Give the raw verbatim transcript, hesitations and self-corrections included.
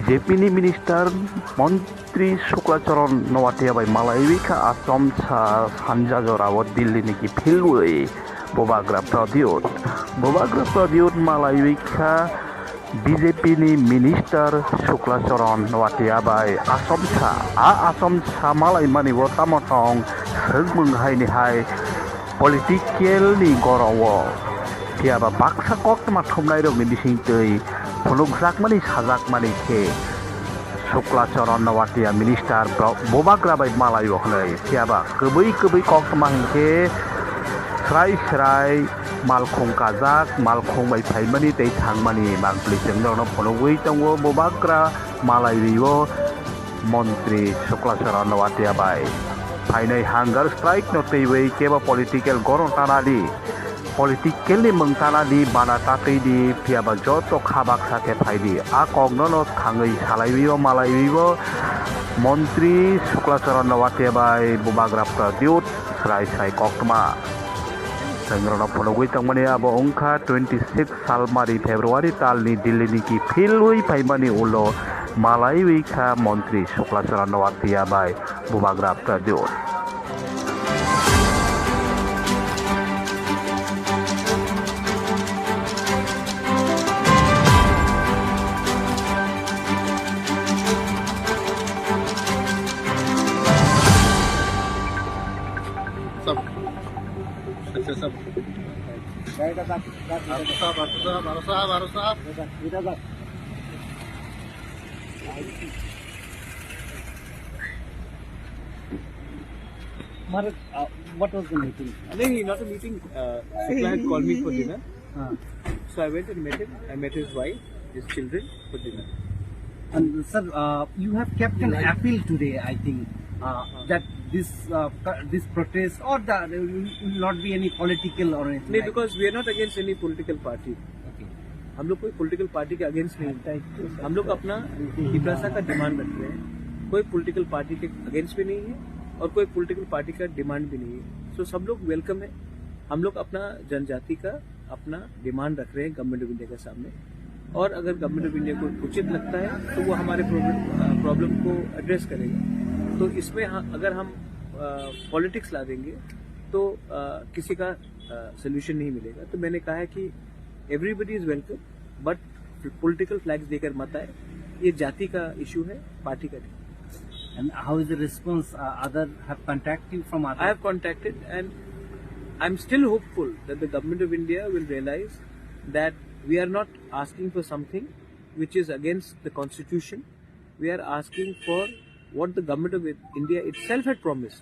B J P ni minister montri Shukla Charan Noatia bai malaiwi kha Assam sa sanja jorao Delhi ni kiphilwi Bubagra Pradyot. Bubagra Pradyot malaiwi kha B J P ni minister Shukla Charan Noatia bai Assam sa. A Assam sa malaimani bo tamo tong swk mung hai ni hai political ni gorao. Phiya ba baksa koktwma thumnai rok ni bising twi phunukjakmani sajakmani khe Shukla Charan Noatia minister bo-, Bubagra bai malai o hwnwi. Phiya ba kwbwi kwbwi koktwma hinkhe srai srai malkhung kajak, malkhung bai phaimani tei thangmani mangpli chwng norokno phunugwi tongo Bubagra malai rio montri Shukla Charan Noatia bai. Phainai hunger strike no twiwi kebo political gorong tanadi. Political ni mwng tanadi bana tatwi di, phiya ba joto kha baksa khe phai di. A kok nono thangwi salaiwi o malaiwi o montri Shukla Charan Noatia bai Bubagra Pradyot srai srai koktwma. Chwng rokno phunugwi tongmani abo wngkha twenty six salmari February talni Delhi ni kiphilwi phaimani ulo malaiwi kha montri Shukla Charan Noatia bai Bubagra Pradyot. Sab. Acha, sab. Bharo sahab, bharo sahab, bharo sahab, bharo sahab. Maharaj, uh, what was the meeting? No, no, not a meeting. Uh, Shukla had called me for dinner. Ah. So I went and met him. I met his wife, his children for dinner. And sir, uh, you have kept an appeal today, I think, uh, that this, uh, co-, this protest or the, there will not be any political or anything. No, like because we are not against any political party. Okay. हम लोग कोई political party के अगेंस्ट नहीं है। हम लोग अपना तिपरासा का डिमांड रख रहे हैं, कोई पॉलिटिकल पार्टी के अगेंस्ट भी नहीं है और कोई पॉलिटिकल पार्टी का डिमांड भी नहीं है। सो सब लोग वेलकम है। हम लोग अपना जनजाति का अपना डिमांड रख रहे हैं गवर्नमेंट ऑफ इंडिया के सामने, और अगर गवर्नमेंट ऑफ इंडिया को उचित लगता है तो वो हमारे प्रॉब्लम, अ, प्रॉब्लम को एड्रेस करेगा। तो इसमें ह-, अगर हम, अ, पॉलिटिक्स ला देंगे तो, अ, किसी का, अ, सॉल्यूशन नहीं मिलेगा। तो मैंने कहा है कि everybody is welcome, but political flags लेकर मत आए। ये जाति का इशू है, पार्टी का नहीं। And how is the response? Uh, other have contact you from other? I have contacted, and I'm still hopeful that the government of India will realize that we are not asking for something which is against the constitution. We are asking for what the government of India itself had promised.